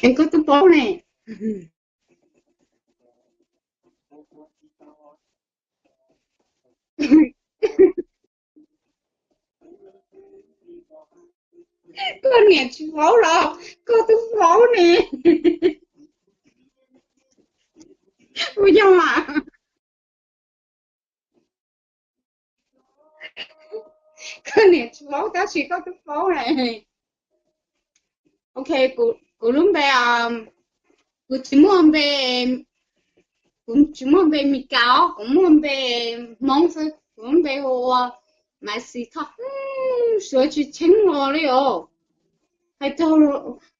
Es koj twb paub ne. Koj niam tsis paub los koj twb paub ne. Ua yog mas. Koj niam tsis paub tab sis koj twb paub ne. Ok, kuv lub npe, kuv tsis muaj npe, kuv tsis muaj npe Meskas os, kuv muaj npe Hmoob xwb, kuv lub npe hu ua Maiv Xis Thoj. Suav tsis tsheeb los li os. Hais rau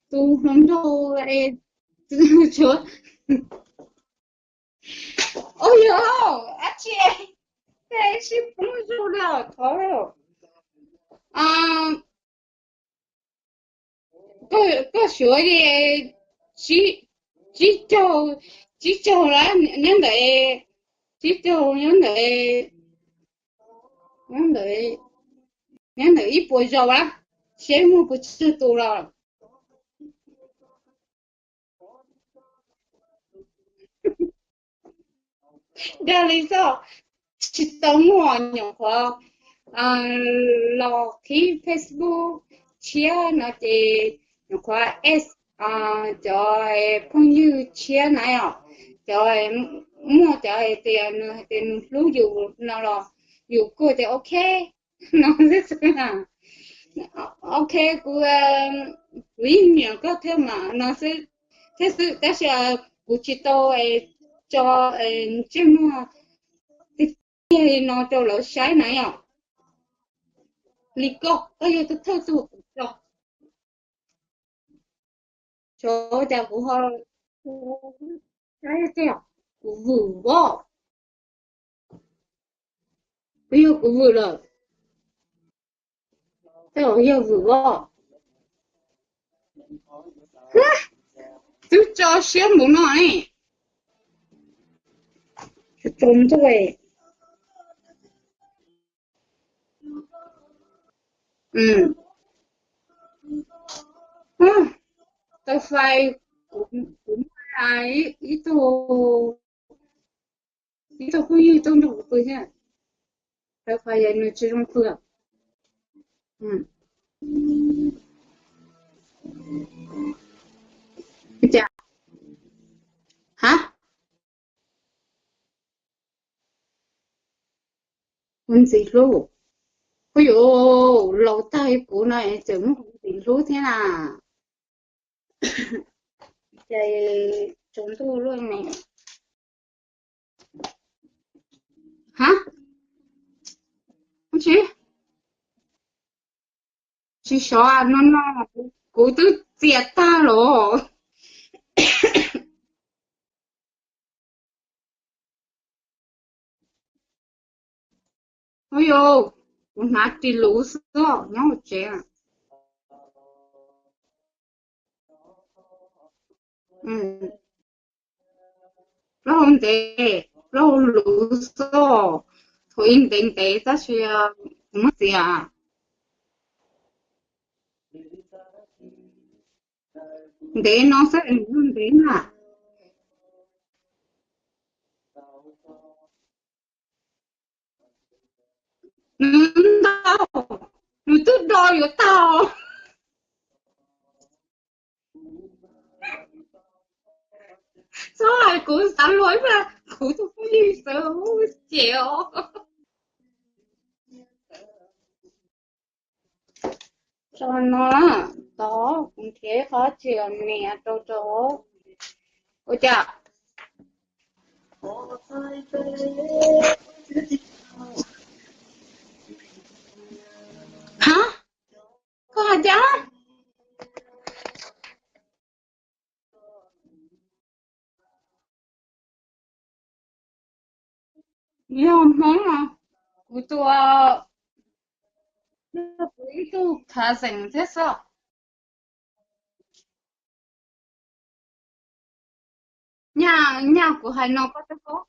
tus hluas nraug, suav. Ua yog dab tsi, sib poob zoo li thov. Koj suav li tsib caug, tsib caug lawm nyob ntawm, tsib caug nyob ntawm, nyob ntawm, nyob ntawm ib puas zaus lawm, seb muaj puas tsawg tus los. Dag li xwb, tsis tau muaj. Nyuam qhuav los qhib Facebook tshiab no ces nyuam qhuav add cov phooj ywg tshiab na yom, cov muaj cov tias nws hais tias nws hlub yus no los yus kuj tias ok no xwb xwb. Ok, kuv, kuv yeej nyiam koj thiab mas no xwb, thiab xwb tab sis kuv tsis tau tso ntsej muag tiag tiag li no rau lawv saib na yom. Li koj, koj yog tus thawj tug kuv tso. Tsov cas kuv ho, kuv vwm voj, kuv yog kuv vwm lawm, tej zaum yog vwm voj. Twb tso siab mus no ne. Tso ntuj. Tau fais, kuv muaj ib tug, ib tug phooj ywg tuaj nrog kuv pw thiab, tau fais nws tsis zoo pw. Cas? Ha? Kuv ntxim hlub. Kuv yuav laus tag li kuv no es tseem muaj kuv ntxim hlub thiab na. Ces tsaus ntuj luaj ne. Ha? Tsis, tsis sov no no, kuv twb txias tag los. Ua yog, kuv hnav ris luv xwb nyob hauv tsev. Plaub hau ntev, plaub hau luv xwb, thaum ub ntev ntev tab sis kuv muab txiav. Ntev no xwb, ntev na. Nws ntau, nws twb do yuav tag. Txhob hais kuv xav luag ib pliag kuv tus phooj ywg sawv ces os. Tso no, tod kuv nrhiav qhov tsis nias rau rau. Ua cas? Ha? Koj hais cas? Yog Hmoob no, kuv tus, yog kuv ib tug cousin thiab xwb. Nyaj, nyaj kuv hais no koj twb paub.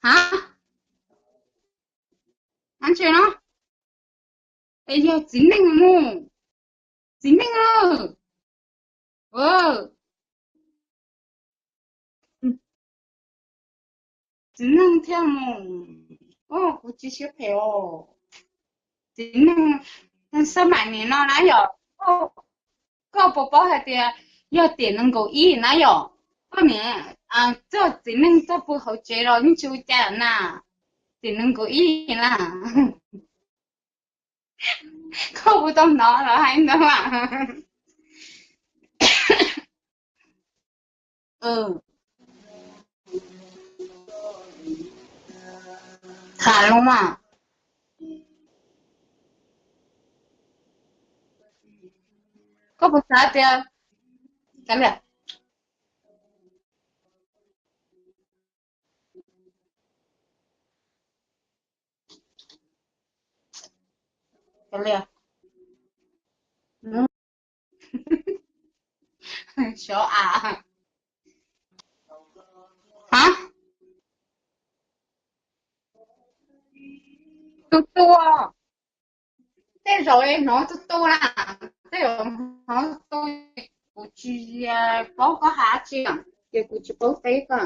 Ha? Dab tsi no? Es yog txiv neej mus, txiv neej lawm. txiv neej thiaj mus, kuv tsis siab phem os. Txiv neej xab maim nim no na yom, koj puas paub hais tias yog tim nees nkaum ib na yom, koj niam, txoj txiv neej txoj pw hauv tsev los yeej tsis ua cas na, tim nees nkaum ib na. Koj puas tau hnov lawv hais ntawd mas? Tham los mas. Koj puas xav tias, kav liam, kav liam, xyov a, ha, tu tu, tej zaum hnov tu tu na, tej zaum hnov tu, kuv tsis paub koj hais tsi, ces kuv tsis paub teb koj.